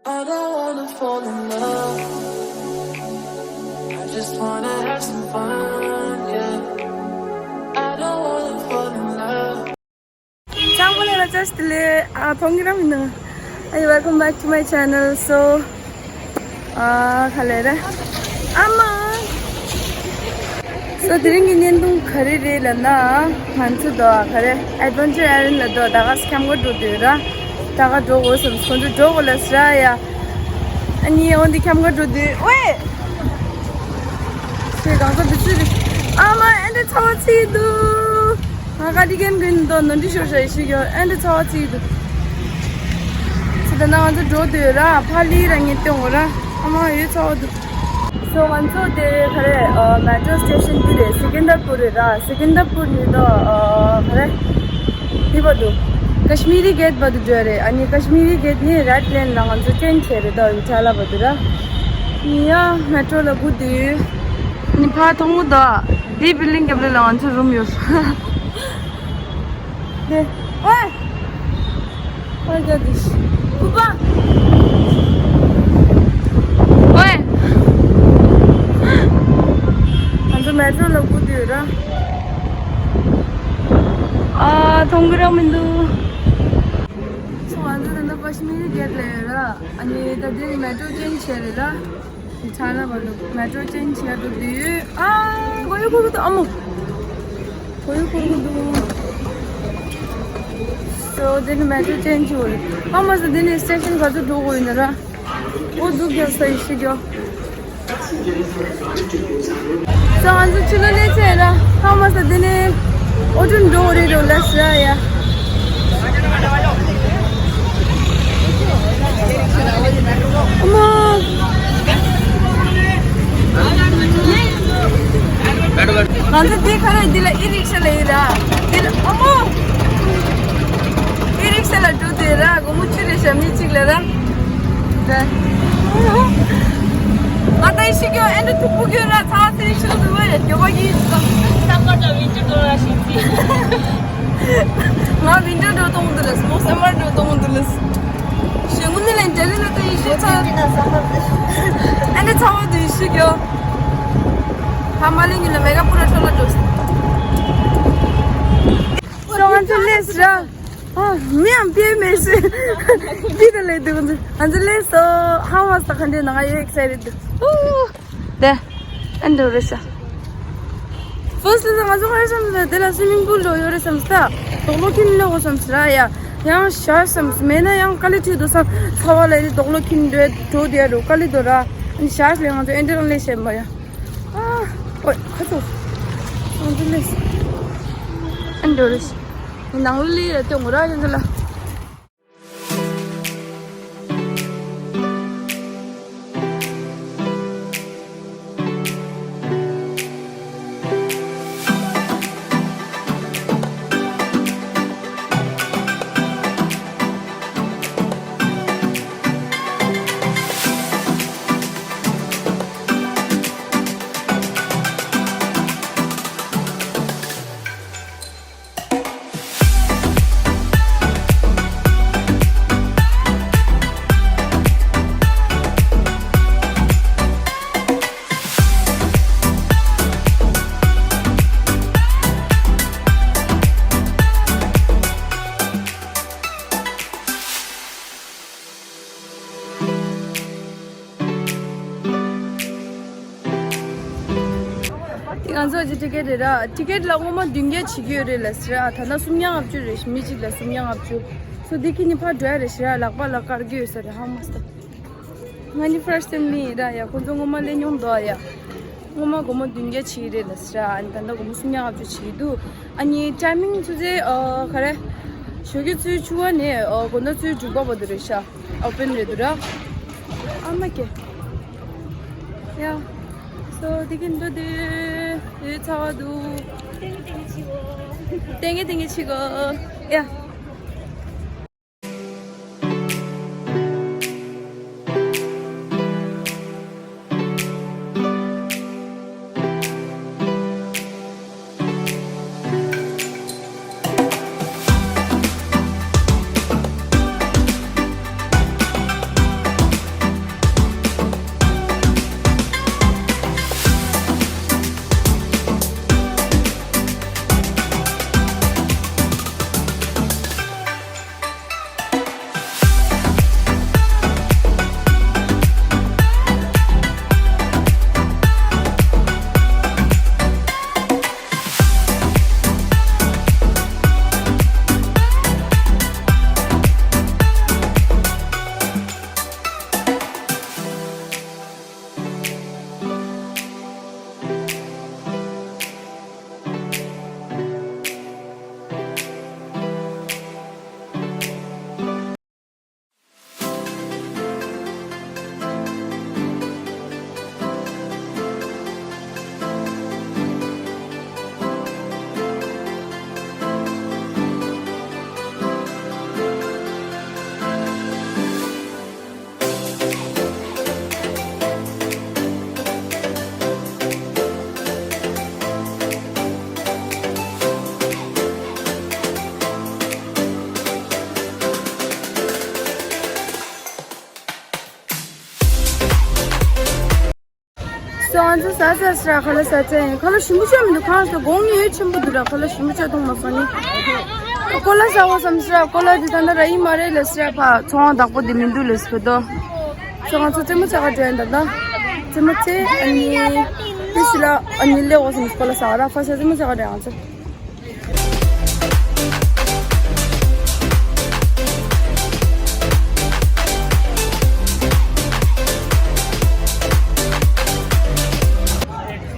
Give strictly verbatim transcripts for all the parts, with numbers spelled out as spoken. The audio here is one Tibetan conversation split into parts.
I don't wanna fall in love. I just wanna have some fun, yeah. I don't wanna fall in love. ཚང་མ་ལ་བཀྲ་ཤིས་བདེ་ལེགས། ཨ། མཐོང་གི་ར་མིན་ནམ། Hey, welcome back to my channel. So, ཨ། ག་ལེ་རེད། ཨ་མ། So དེ་རིང་གི་བརྙན་ཐུང་ག་རེ་རེད་ལབ་ན། ང་ཚོ་དོ་ག་རེ། Adventure Island ལ་དོ་ད་ག་ཁྱམས་ཁ་འགྲོ་འདོད་ར། ད་ག་འགྲོ་དགོས་བསམ། ཁོང་ཚོ་འགྲོ་དགོས་ལབ་ཟེར་ཡ། ཨ་ནི་འོ་འདི་ཁྱམས་ཁ་འགྲོ་འདོད། ཝེ། ཁྱོད་གང་ཚ་བི་ཚུ་རེད། ཨ་མ། ཨེ་འདྲ་ཚ་བ་ཚིག་འདུག་ང་ག་དེ་གན་གིན་དོ་ནོ་འདི་ཤོར་ཤ་ཡི་ཤི་གྱོ། ཨེ་འདྲ་ཚ་བ་ཚིག་འདུག་ཚེ་ད་ན་ང་ཚོ་འགྲོ་འདོད་ར། ཕ་ལི་ར་ངས་སྟོན་འོ་ར། ཨ་མ་ཡོད་ཚ་བ་འདུག So ང་ཚོ་དེ་ག་རེ། ཨ། མེ་ཊོ་སི་ཊེ་ཤན་འདི་རེད། སི་ཀན་དར་པུར་རེད་ར། སི་ཀན་དར་པུར་ནས་དོ། ཨ། ག་རེ། འདི་བར་དུ། ཀ་ཤི་མི་རི་གེ་ཊི་བར་དུ་འགྲོ་རེད། ཨ་ནི་ཀ་ཤི་མི་རི་གེ་ཊི་ནས་རེཌ་ལེན་ལ་ང་ཚོ་ཅེན་ཇི་བྱས་རེད་དོ། ཡི་ཆ་ལ་བར་དུ་ར། ནི་ཡ་མེ་ཊོ་ལ་སྒུག་དུས། ནི་ཕ་མཐོང་གི་དོ། འདི་བིལ་ཌིང་རྒྱབ་ལ་ང་ཚོ་རུམ་ཡོད། དེ། ཨོའི། ཨོའི་རྒྱ་དེ། ཀུ་པ། ཨོའི། ང་ཚོ་མེ་ཊོ་ལ་སྒུག་དུས་ར། ཨ། མཐོང་གི་ར་མི་འདུག་ཚོ་ང་ཚོ་ད་ལྟ་ཀ་ཤི་མི་རི་གེ་ཊི་ལ་ཡོད་ར། ཨ་ནི་ད་དེ་ནི་མེ་ཊོ་ཅེན་ཇི་བྱས་རེད་ར། ཆ་ན་བ་ལུ་མེ་ཊོ་ཅེན་ཇི་བྱས་འགྲོ་དུས། ཨ། མགོ་ཡུ་འཁོར་གི་འདུག་ཨ་མོ། མགོ་ཡུ་འཁོར་གི་འདུག་སོ་དེ་ནི་མེ་ཊོ་ཅེན་ཇི་བྱས་རེད། ཨ་མ་སོ་དེ་ནི་སི་ཊེ་ཤན་ག་ཚོད་འགྲོ་དགོས་ཡིན་ན་ར། འོ་འཛུགས་རྒྱག་ས་ཡི་ཤི་རྒྱོ། སོ་ང་ཚོ་ཕྱི་ལོགས་སླེབས་ཚར་ར། ཧ་མ་ས་དེ་ནས་ཨོ་ཊོ་འགྲོ་རེད་འགྲོ་ལ་ཤི་ར་ཡ། ཨ་མ། ང་ཚོ་དེ་ག་རེ་འདི་ལ་ཨི་རིག་ཤ་ལ་ཡིན་ར། འདི་ལ་ཨ་མ། ཨི་རིག་ཤ་ལ་འགྲོ་དུས་ར། དགོང་མོ་ཆུ་རེ་ཤ་མི་གཅིག་ལ་ར། ང་ད་ཤི་གྱོ། ཨེ་འདྲ་ཐུག་པོ་གྱོ་ར། ཚ་ཚེ་ཤི་ལ་དུ་བ་ཡ་གྱོ་བ་གྱི། ས་མར་དང་ཝིན་ཊར་འགྲོ་ར་ཤི་ཚི། ང་ཝིན་ཊར་འགྲོ་གཏོང་དུ་ལ་སོ། སམ་མར་འགྲོ་གཏོང་དུ་ལ་སོ། ཞེ་ངུ་ནི་ལན་ཏེ་ལི་ན་ཏེ་ཡི་ཤི་ཚ། ཨེ་འདྲ་ཚ་བ་དུ་ཡི་ཤི་གྱོ། ཧ་མ་ལི་ངི་ལ་མེ་ག་པུ་ར་ཁྲོ་ལ་འགྲོ་སོ། སོ་ང་ཚོ་ལས་སི་ར། ཨ། མི་ཡང་པེ་མེ་སི། པི་ད་ལེ་དུ་ང་ཚོ་ང་ཚོ་ལས་སོ། ཧ་མ་ས་ཁ་འདྲེ་ན་ང་ཡོད་ཨེག་སའི་ཊེ་ཌི་དུ། ཨུ། དེ། ཨན་དུ་རེ་ས། ཕར་སི་ཊི་ལ་ང་ཚོ་ཧ་སམ་ས་དེ་ལ་སུའི་མིང་པུལ་འགྲོ་ཡོད་རེད་སམ་ས། དོག་ལོ་ཁྱིམ་ལོ་གོ་སམ་ས་ར་ཡ། ཡང་ཤར་སམ་ས་མེད་ན་ཡང་ཀ་ལི་ཁྲིད་དུ་སམ། ཚ་བ་ལ་ཡི་དོག་ལོ་ཁྱིམ་འགྲོ་འགྲོ་དེ་རུ་ཀ་ལི་དོ་ར། ཨན་ཤར་ལས་ང་ཚོ་ཨན་དུ་རང་ལས་བཤད་མ་ཡ། ཨ། ཨོའི་ཁ་ཚོ། ཨན་དུ་རེ་ས། ཨན་དུ་རེ་ས། ནང་ལི་ལ་ཏེ་ངོ་ར་ཡོད་ལ། དེ་ང་ཚོ་ཅི་ཊི་ཀེ་ཊི་རེད་ར། ཊི་ཀེ་ཊི་ལ་སྔོན་མ་བདུན་བརྒྱ་བྱེད་ཀྱི་ཡོད་རེད་ལ་ཟེར་ར། ད་ལྟ་སུམ་བརྒྱ་ལྔ་བཅུ་རེད། མི་གཅིག་ལ་སུམ་བརྒྱ་ལྔ་བཅུ། སོ་དེ་ཁྱེད་གཉིས་ཕར་འགྲོ་ཡ་རེད་ཟེར་ར། ལག་པ་ལ་དཀར་གྱི་ཡོད་ས་རེད། ཧ་མ་སྟ། ང་ནི་ཕར་སི་ཊི་ཊེམ་ནི་ར་ཡ། ཁོ་ཚོ་སྔོན་མ་ལས་མྱོང་འདུག་ཨ་ཡ། སྔོན་མ་སྒོར་མོ་བདུན་བརྒྱ་བྱེད་ཀྱི་རེད་ལ་ཟེར་ར། ཨ་ནི་ད་ལྟ་སྒོར་མོ་སུམ་བརྒྱ་ལྔ་བཅུ་བྱེད་ཀྱི་འདུག་ཨ་ནི་ཊའི་མིང་ཆུ་ཚོད་ཨ་ག་རེ། ཞོགས་ཀྱི་ཆུ་ཚོད་བཅུ་པ་ནས་ཨ་དགོང་དག་ཆུ་ཚོད་དྲུག་པ་བར་དུ་རེད་ཤག་ཨོ་པན་རེད་འདུག་ར། ཨ་མ་ཀེ། ཡ། སོ་དེ་གིན་འགྲོ་དུས་ཡོད་ཚ་བ་འདུག་ཏེང་གི་ཏེང་གི་ཆི་གོ། ཡ། ང་ཚོ་ཟ་ཟ་ཟ་ཁ་ལག་ཟ་ཚར་ཡིན། ཁ་ལག་ཞིམ་པོ་ཅིག་མི་འདུག་ཁ་ལག་ཟ་གོང་ནས་ཡོད་ཆེན་པོ་འདུག་ར། ཁ་ལག་ཞིམ་པོ་ཅིག་མཐོང་མ་སོང་ནི། ཀོ་ལ་ཟ་འོ་བསམ་ཟ། ཀོ་ལ་འདི་ད་ནི་ར་ཡིན་མ་རེད་ལ་ཟ། ཕ་ཚོང་བདག་པོ་འདི་མི་འདུག་ལ་ཟ་དོ། ཚོ་ང་ཚོ་རྩེད་མོ་རྩེ་ག་འགྲོ་ཡིན་ད་ད། རྩེད་མོ་རྩེ་ཨ་ནི། དེ་ཞིག་ལ་ཨ་ནི་ལེ་འོ་བསམ་ཀོ་ལ་ཟ་ར། ཕ་ས་རྩེད་མོ་རྩེ་ག་འགྲོ་ཡིན་ང་ཚོ།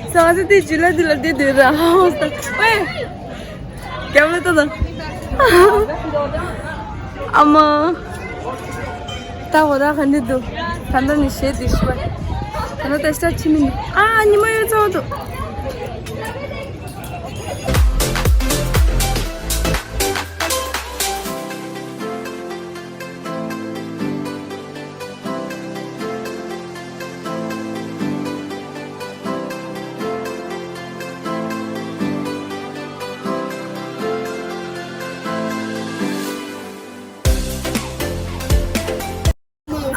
ས་ང་ཚོ་དེ་ཇི་ལ་དེ་ལ་དེ་དེ་ར་ཧ་ཧོ་ས། ཝེ། རྒྱབ་ལ་ལྟ་དང་། ཨ་མ། ད་འོ་ར་ག་འདི་འདུག་ད་ལྟ་ནི་གཞས་འདི་ཤི་བ། ད་ལྟ་ད་ཤ་ཆི་མི་ནི། ཨ་ཉི་མ་ཡོད་ཚོད་འདུག་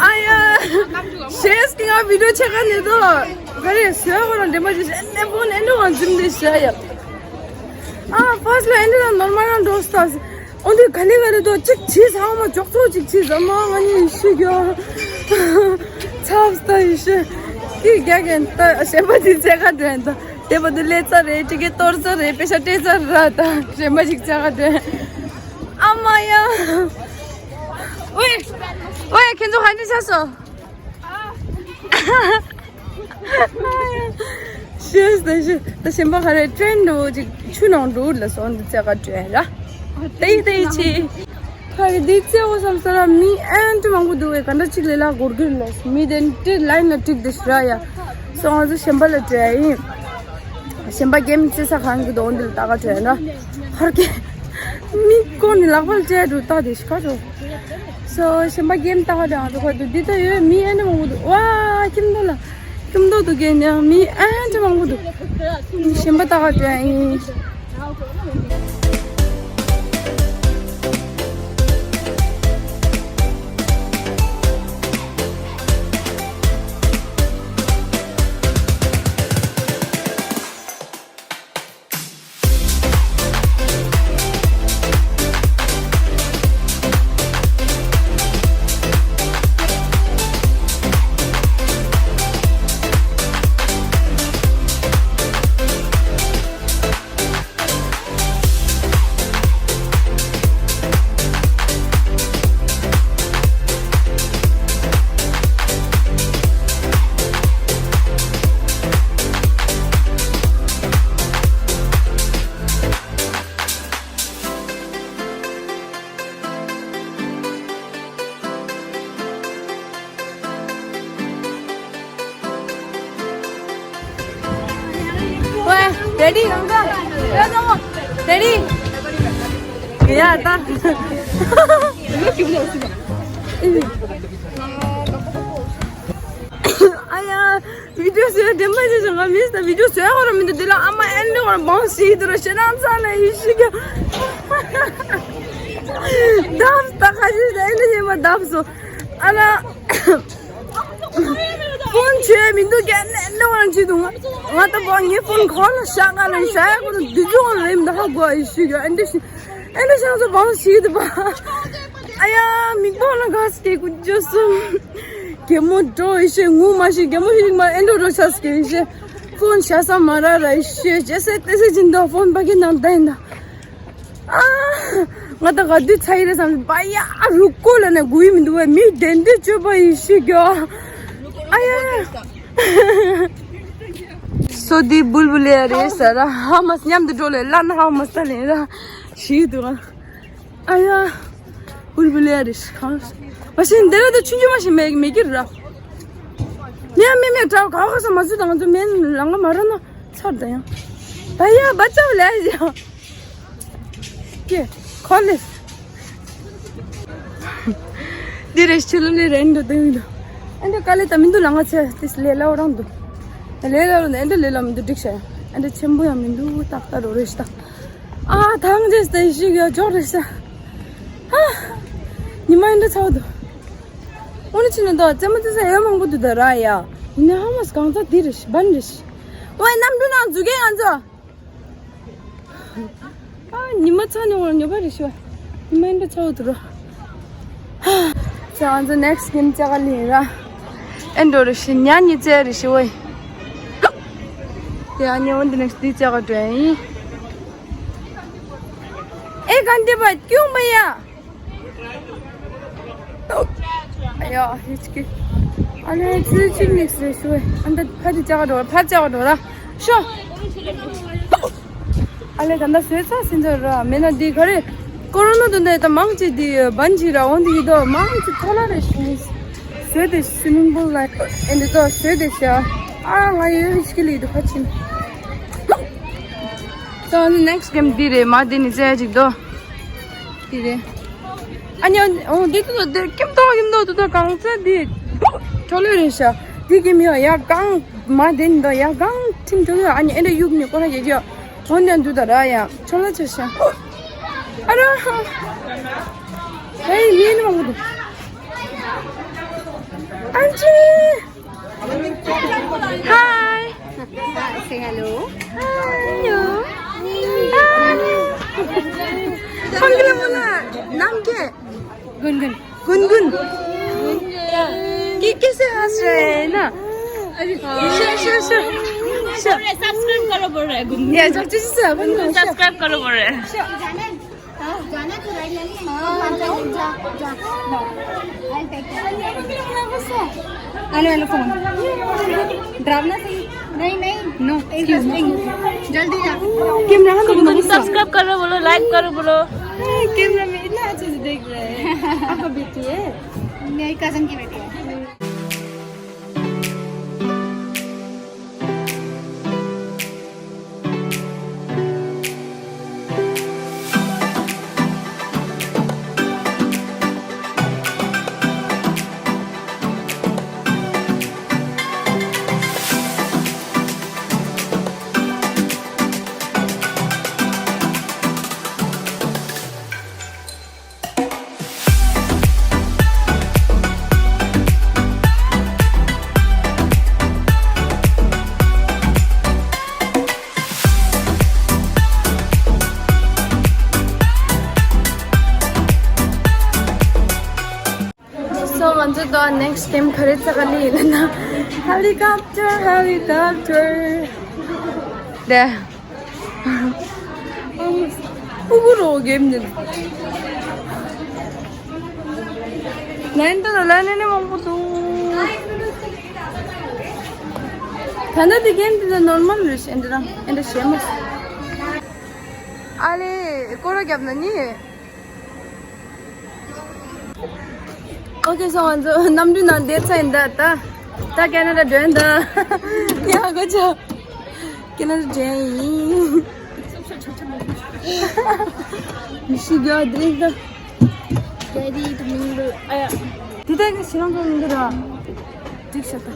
ཨ་ཡ། ཤེས་ཀྱི་ང་བི་ཌིའོ་ཆེ་ག་ནས་དོ། ག་རེ་སོས་གོ་རང་འདྲེ་མ་ཅི་ཤེས་ནས་པོ་ནས་འགྲོ་བ་འཛིན་དེ་ཤ་ཡ། ཨ་ཕར་སི་ལ་ཨེ་འདྲ་ནོར་མ་རང་འགྲོ་སྟ། འོ་འདི་ག་ནས་ག་ནས་དོ་གཅིག་བྱིས་ཚང་མ་འཇོག་ཚོགས་གཅིག་བྱིས་ཟ་མ་ང་ནི་ཤི་གྱ། ཚབ་སྟ་ཡི་ཤི། ཀི་རྒྱ་གན་ད་གཞན་པ་ཅིག་བཙལ་ག་འགྲོ་ཡིན་ད། དེ་བ་དུ་ལས་ཚར་རེད། ཏི་ཀེ་གཏོར་ཚར་རེད། པེ་ཤ་སྤྲད་ཚར་ར་ད། གཞན་པ་ཅིག་བཙལ་ག་འགྲོ་ཡིན། ཨ་མ་ཡ། ཝེ། ཝེ་ཁྱེད་ཚོ་ག་འདྲ་ཆགས་སོང་། ཤེས་ད་ཤེས་ད་གཞན་པ་ག་རེ་ཊྲེན་འགྲོ་ཅིག་ཆུ་ནང་འགྲོ་ལ་སོང་འདི་བཙལ་ག་འགྲོ་ཡ་ར། ཏེ་ཏེ་ཆེ། ཁ་རེ་འདི་བཙལ་འོ་བསམ་ས་ར་མི་ཨན་ཏི་མང་པོ་འདུག་བས་ག་འདྲ་ཅིག་ལས་ལ་སྒོར་སྒོར་ལ་མི་དེ་ཏི་ལའིན་ལ་ཏིག་དེ་ཤི་ར་ཡ། སོང་ང་ཚོ་གཞན་པ་ལ་འགྲོ་ཡ་ཡིན། གཞན་པ་གེམ་རྩེ་ས་གང་གི་དོན་འདི་ལ་ལྟ་ག་འགྲོ་ཡ་ར། ཧར་གེ་མི་ཀོ་ནི་ལག་པ་ལ་སྤྲད་འགྲོ་ལྟ་དེ་ཤི་ཁ་ཆོ། སོ་གཞན་པ་གེམ་ལྟ་ག་འགྲོ་ཡ་འགྲོ་ཁ་འདུག་འདི་ལྟ་ཡོད་མི་ཨན་ཏི་མང་པོ་འདུག་ཝ་ཁྱིམ་དུ་ལ། ཁྱིམ་ཐོག་ཏུ་སྐྱེས་ནས་མི་ཨན་ཅི་མང་པོ་འདུག་གཞན་པ་ལྟ་ག་འགྲོ་ཡ་ཡིན། ཝེ། རེ་ཌི། རང་ཚོ་རེ་ཙམ་མོ། རེ་ཌི། ཡ་ད། ཨ་ཡ། བི་ཌིའོ་བཟོས་དེ་མ་བྱེད་ཅང་ང་མིས་ད་བི་ཌིའོ་བཟོས་ཧོ་ར་མི་འདུག་དེ་ལ་ཨ་མ་ཨན་ལེ་ཧོ་ར་བང་ཞིག་དུ་ར་ཤེ་ནང་ཚ་ལ་ཡི་ཤི་ག་བདབ་ད་ཁ་ཤི་ད་ཨན་ལེ་ཡེ་མ་བདབ་སོ་ཨ་ལ་ཕོན་བྱས་མི་འདུག་ག་ཨན་ལེ་ཧོ་ར་ཅི་འདུག་ང་ད་བང་ངའི་ཕོན་ཁོ་ལ་ཤ་ག་ལ་ཤ་ཡ་ཁོ་ད་དུ་ཇུ་ཧོ་ར་རེམ་ད་ཧ་གོ་ཡི་ཤི་ག་ཨན་ལེ་ཤི། ཨེ་འདྲ་ཤང་ཚོ་བང་ཞིག་འདུག་པ། ཨ་ཡ་མིག་པོ་ལ་ག་སྐྱེ་ཀུ་ཅོ་སུམ། གད་མོ་འགྲོ་ཡི་ཤེས་ངུ་མ་ཤེས་གད་མོ་ཤིག་མ་ཨེ་འགྲོ་འགྲོ་ཤ་སྐྱེ་ཡི་ཤེས། ཕོན་ཤ་ས་མ་ར་ར་ཡི་ཤེས་ཇེ་སེ་ཏེ་སེ་ཅིན་དོ་ཕོན་པ་གི་ནང་ད་ཡིན་ད། ཨ། ང་ད་ག་དུས་ཚ་ཡི་རེད་བསམ་པ་ཡ་རུ་ཀོ་ལ་ནས་གུ་ཡི་མི་འདུག་བས་མི་དེ་འདི་སྤྱོད་པ་ཡི་ཤེས་གྱོ། ཨ་ཡ་ཡ། སོ་འདི་བུལ་བུལ་ཡ་རེད་ས་ར་ཧ་མ་སྙམ་དུ་འགྲོ་ལེ་ལ་ན་ཧ་མ་ས་ལེ་ར་ཞིག་འདུག་ཨ་ཡ། བུལ་བུལ་ཡ་རེད་ཤི་ཁང་། མ་ཤི་འདི་ལ་ད་ཆུང་ཆུང་མ་ཤི་མེ་མེ་གི་ར། མེ་མེ་མེ་དྲ་ག་ག་ས་མ་སུ་དང་ཚོ་མེ་ལང་ག་མ་ར་ན་ཚར་ད་ཡང་། བ་ཡ་བ་ཅབ་ལ་ཡ། ཀྱེ། ཁོ་ལེ། འདི་རེ་ཆུ་ལུ་ལེ་རེ་འདུག་དེ་མི་འདུག་ཨ་འདི་ཀ་ལེ་ད་མི་འདུག་ལང་ག་ཚེ་དེ་ལེ་ལ་འོ་རང་འདུག་ལེ་ལ་འོ་ན་ཨ་འདི་ལེ་ལ་མི་འདུག་འགྲིག་ཤ་ཨ་འདི་ཆེན་པོ་ཡང་མི་འདུག་ཏག་ཏག་རོ་རེ་ཤ་ཏག་ཨ་ཐང་རེས་ད་ཡི་ཤི་གི་ཡོ་ཅོག་རེ་ཤ་ཨ་ཉི་མ་ཨ་འདི་ཚ་བ་འདུག་འོ་ན་ཕྱི་ནས་ད་རྩེད་མོ་རྩེ་ས་ཡོད་མང་པོ་འདུག་ད་ར་ཡ། ཡིན་ན་ཧ་མ་སི་གང་ཚ་འདི་རེད་ཤི་བན་རེད་ཤི། ཝེ་གནམ་གྲུ་ནང་འཛུལ་གེ་ང་ཚོ། ཨ་ཉི་མ་ཚ་ནས་འོང་ཉོ་པ་རེད་ཤི་བ། ཉི་མ་འདྲ་ཚ་བོ་དུ་རོ། ཚ་ང་ཚོ་next game ཅག་ལིན་ར། ཨེ་འགྲོ་རེད་ཤི་ཉ་ཉི་ཚེ་རེད་ཤི་ཝེ། ཡ་ཉི་འོན་ཏེ་next འདི་ཅག་འགྲོ་ཡིན། ཨེ་ག་འདི་བ་ཀྱུང་མ་ཡ། ཨ་ཡ་ཧིཆ་ཀི། ཨ་ལེ་ཚུལ་ཆིག་ནིགས་རེ་ཤུ་ཨ་འདི་ཕ་དི་ཅག་འགྲོ་ཕ་ཅག་འགྲོ་ར་ཤོ། ཨ་ལེ་ད་ལྟ་བཟོས་ཚར་ཟིན་ཚར་ར་མེད་ན་འདི་ག་རེ། ཀོ་རོ་ན་དུ་འདི་ད་མང་ཆེ་འདི་བན་ཆི་ར་འོན་ཏེ་ཡིད་དོ་མང་ཆེ་ཐོ་ལ་རེ་ཤུ་ནིགས། བཟོས་ཏེ་སུ་མིང་པུལ་ལ་ཨེ་འདི་དོ་བཟོས་ཏེ་ཤ། ཨ་ང་ཡོད་ཧིཆ་ཀི་ལི་དུ་ཕ་ཆིན། ད་ནི་next game འདི་རེད་མ་འདི་ནི་རྩེ་ཅིག་དོ། འདི་རེད། ཨ་ནི་འོ་འདི་དུ་འདི་ཀིམ་ཏོ་ཀིམ་ཏོ་དུ་ད་གང་ཚེ་འདི། ཁྲོ་ལོས་རེད་ཤག་འདི་ཀིམ་ཡ་ཡ་གང་མ་འདི་ནི་དོ་ཡ་གང་ཁྲིམ་ཏོ་ཡ་ཨ་ནི་ཨེ་འདྲ་ཡུག་ནི་ཀོ་ར་ཡ་ཡ། འོ་འདི་འདུ་ད་ར་ཡ་ཁྲོ་ལོ་ཆེ་ཤག་ཨ་ར་ཧ། ཧེ་ཡིན་མ་གོ་དུ། ཨན་ཅི། Hi. Say hello. Hello. Hi. Hello. Nam kya hai? Gungun. Gungun. Ki kisse has rahe hain na? Sure, sure, sure. Sure. Subscribe karo bol raha hai Gungun. Yeah, just, just, uh, Gungun, subscribe karo bol raha hai. Sure. जाना है तो राइट लेनी है। हाँ, जाओ, जा, जा। I'll take care. आने वाला फोन। डरावना सही। नहीं, नहीं। No, excuse me। जल्दी जा। कैमरा हम लोग को सब्सक्राइब करो बोलो, लाइक करो बोलो। कैमरा में इतना अच्छे से देख रहे हैं। आपका बेटी है? मेरी कजन की बेटी है। So ང་ཚོ་ད་next game ག་རེ་རྩ་ག་ལི་ཡིན་ན། Helicopter, helicopter. ད། ཨུ་གུ་རོ་གེམ་ནི། ལན་ད་ལན་ནི་མང་པོ་འདུག་ད་ནི་འདི་གེམ་འདི་ལ་ནོར་མལ་རེད་ཤག་འདི་རང་འདི་འདྲ་ཞེ་མ། ཨ་ལེ་སྐོར་ར་རྒྱབ་ན་ནི། Okay, so ང་ཚོ་གནམ་གྲུ་ནང་བསྡད་ཚར་ཡིན་ད། ད་ད་ཁེ་ན་ཌ་འགྲོ་ཡིན་ད། ཡ་གོ་ཆོ། ཁེ་ན་ཌ་འགྲོ་ཡིན། མི་ཤི་རྒྱ་བསྡད་ད། Daddy དུ་མིང་འདི་ཨ་ཡ། དེ་ད་ནི་ཤི་རང་ཚོ་མིང་འདི་ར། འགྲིག་ཤག་ད།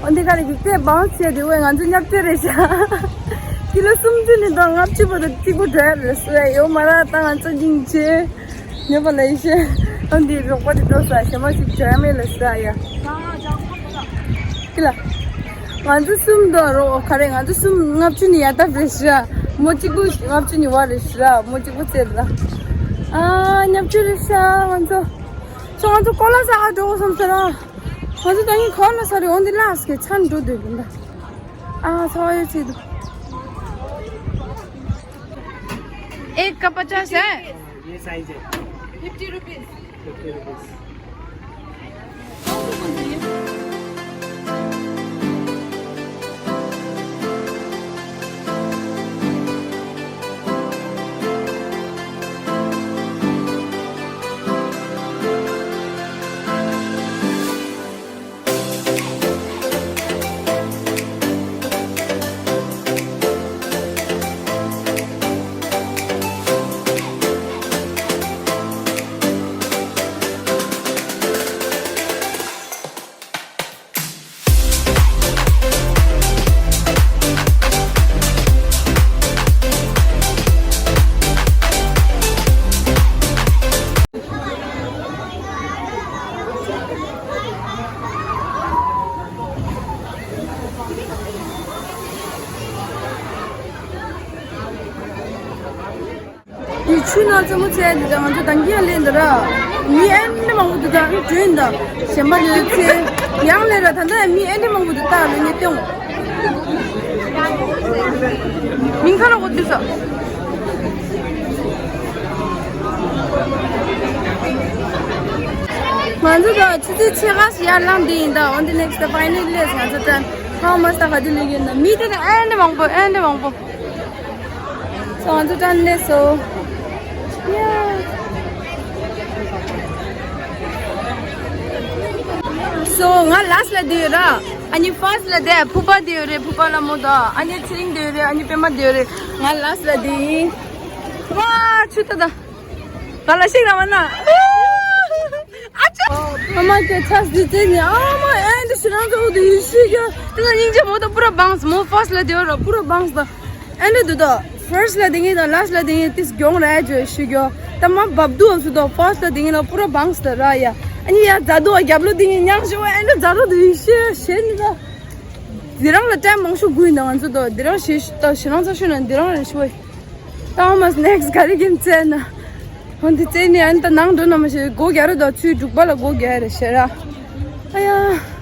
འོ་འདི་ག་ལ་གི་ཀེ་བང་ཆེ་དེ་བས་ང་ཚོ་མཉམ་སྤྱོད་རེད་ཤག་ཀི་ལོ་སུམ་ཅུ་ནི་དང་ལྔ་བཅུ་བར་དུ་གཅིག་པུ་འགྲོ་ཡ་རེད་ཟེར་ཡོད་མ་ར། ད་ང་ཚོ་སྙིང་རྗེ་ཉོ་པ་ལ་ཡི་ཤེས། འོ་འདི་རོགས་པ་དེ་འགྲོ་ས་ཞེ་མ་ཞིག་འགྲོ་ཡ་མེད་ལ་ཟེར་ཡ། ཀི་ལ། ང་ཚོ་གསུམ་འདུག་རོ། ག་རེ། ང་ཚོ་གསུམ་ལྔ་བཅུ་ནི་ཡ་ཏབ་རེད་ཤག་མོ་གཅིག་པུ་ལྔ་བཅུ་ནི་བ་རེད་ཤག་མོ་གཅིག་པུ་ཙེ་ར། ཨ་ལྔ་བཅུ་རེད་ཤག་ང་ཚོ། ཚོ་ང་ཚོ་ཀོ་ལ་ས་ཨ་འགྲོ་གོ་བསམ་ས་ར། ང་ཚོ་ད་ཡིན་གོ་ལ་ས་རེད། འོན་ཏེ་ལགས་ཀྱི་ཚན་འགྲོ་འདོད་པ་འདྲ། ཨ་ཚོ་ཡོད་ཚེ་འདུག एक का पचास है। ये साइज है। Fifty rupees. Fifty rupees. དེ་ཆུ་ནང་རྩེད་མོ་རྩེ་འདི་དང་ང་ཚོ་དང་གིས་ལེན་འདི་ར། མི་ཨེ་འདྲ་མང་པོ་འདུག་ད་ཨ་ནི་བྲོས་འདི་གཞན་པ་ལས་རྩེ་ཡང་ལེན་ར། ད་ལྟ་མི་ཨེ་འདྲ་མང་པོ་འདུག་ད་ལོ་ཉེ་སྟོན་མིང་ཁ་ལ་གོ་དུས་ས། ང་ཚོ་ད་ཆུ་ཚོད་ཕྱེད་ཀ་ཞིག་ཡར་ལངས་འདི་ཡིན། ད་on the next finally ང་ཚོ་ད་ཧ་མ་སྟ་ག་དུ་ལེན་ཡིན་ན་མི་དེ་ད་ཨེ་འདྲ་མང་པོ་ཨེ་འདྲ་མང་པོ། So ང་ཚོ་ད་ནས་སོ། Yeah. So ང་last ལ་བསྡད་ཡོད་ར། ཨ་ནི་first ལ་བསྡད་ཕུ་པ་བསྡད་ཡོད་རེད། ཕུ་པ་ལ་མོ་དང་ཨ་ནི་ཚེ་རིང་བསྡད་ཡོད་རེད། ཨ་ནི་པད་མ་བསྡད་ཡོད་རེད། ང་last ལ་བསྡད་ཡིན། ཝ་ཆུ་ད་ད་ག་ལ་ཤིག་ར་མ་ན། ཨ་ཅོ། ཨ་མ་སྐད་ཆ་ཟིག་བྱས་ནས་ཨ་མ་ཨེ་འདི་ཞེ་སྡང་ཚོ་འུ་དུ་ཡིད་ཤེས་ཀྱི། དེ་ལ་སྙིང་རྗེ་མོ་དང་པུ་ར་བངས་མོ་first ལ་བསྡད་ཡོད་ར་པུ་ར་བངས་དང་། ཨེ་འདྲ་འདུག་ད། first ལ་དེ་ངས་དང་last ལ་དེ་ངས་ཏིས་གྱོང་ར་ཡ་ཇོ་ཤི་གྱོ། ད་མ་བབ་འདུག་ཨ་སུ་ད་first ལ་དེ་ངས་ལ་པུ་ར་བངས་ད་ར་ཡ། ཨ་ནི་ཡ་རྫ་འདུག་ཨ་རྒྱབ་ལོ་དེ་ངས་ཉག་ཤི་བ་ཨེ་འདྲ་རྫ་རོ་དུ་ཡི་ཤི་ཤེས་ནི་ད། དེ་རང་ལ་time མང་ཤོས་དགོས་ཡིན་ད་ང་ཚོ་ད་དེ་རང་ཤེས་ཤི་ད་ཞེ་སྡང་ཚ་ཤོས་ན་དེ་རང་རེད་ཤི་བ། ད་ཨ་མ་next ག་རེ་གིན་བཙལ་ན། འོན་ཏེ་བཙལ་ནས་ཨ་ནི་ད་ནང་འགྲོ་ན་མ་ཤེས་སྒོ་རྒྱག་རོ་ད་ཚུའི་འབྲུག་པ་ལ་སྒོ་རྒྱག་རེད་ཤེས་ར། ཨ་ཡ།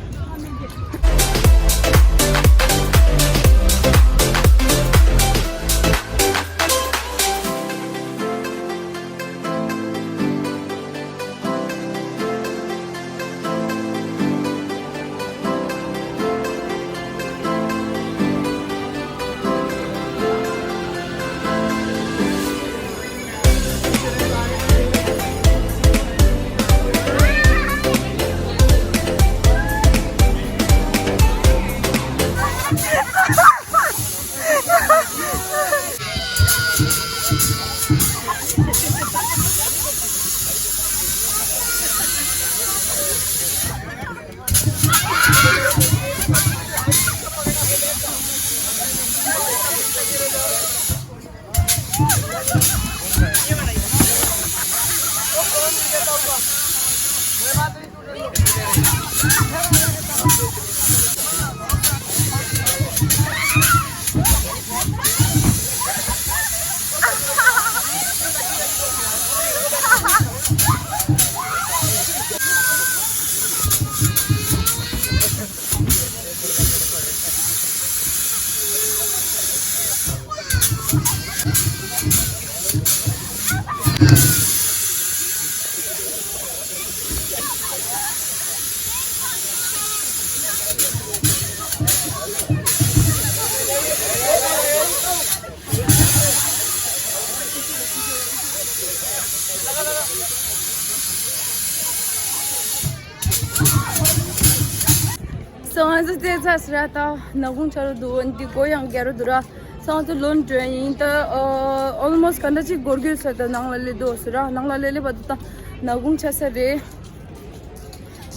སོང་ང་ཚོ་རྩེད་ཚར་ཟེར་ར། ད་ནག་ཁུང་ཆགས་རོ་འདུག་འདི་སྒོ་ཡང་རྒྱག་རོ་འདུག་ར། སོང་ང་ཚོ་ལོན་ཏྲོན་ཡིན་ད། ཨོལ་མོ་སི་ག་འདྲ་ཅིག་སྒོར་རྒྱུ་ཟེར་ད་ནང་ལ་སླེབས་འདུག་ཟེར་ར། ནང་ལ་སླེབས་སླེབས་པ་འདུག་ད་ནག་ཁུང་ཆགས་ས་རེད།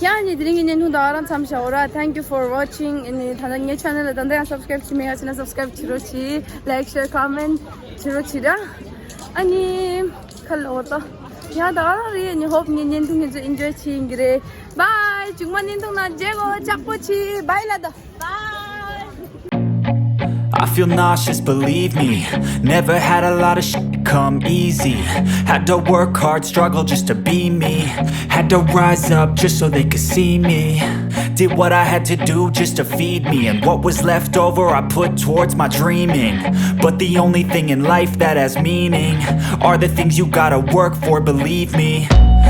ཡང་ནི་དེ་རིང་གི་བརྙན་ཐུང་ད་ག་རང་མཚམས་བཞག་འོ་ར། Thank you for watching. ཨ་ནི་ད་ལྟ་ངའི་channel ལ་ད་ལྟ་ཡང་subscribe བྱས་མེད་ཡ་བྱས་ན་subscribe བྱེད་རོགས་གྱིས། Like, share, comment བྱེད་རོགས་གྱིས་ར། ཨ་ནི་ཁ་ལོ་ད་ཡང་ད་ག་རང་རེད། ཨ་ནི་hope ངའི་བརྙན་ཐུང་ངེད་ཚོ་enjoy བྱེད་ཡིན་གི་རེད། Bye. མཇུག་མ་བརྙན་ཐུང་ནང་མཇལ་གོ། ཅག་པོ་གྱིས། Bye ལ་ད། Bye. I feel nauseous, believe me. Never had a lot of shit come easy. Had to work hard, struggle just to be me. Had to rise up just so they could see me. Did what I had to do just to feed me. And what was left over, I put towards my dreaming. But the only thing in life that has meaning are the things you gotta work for, believe me.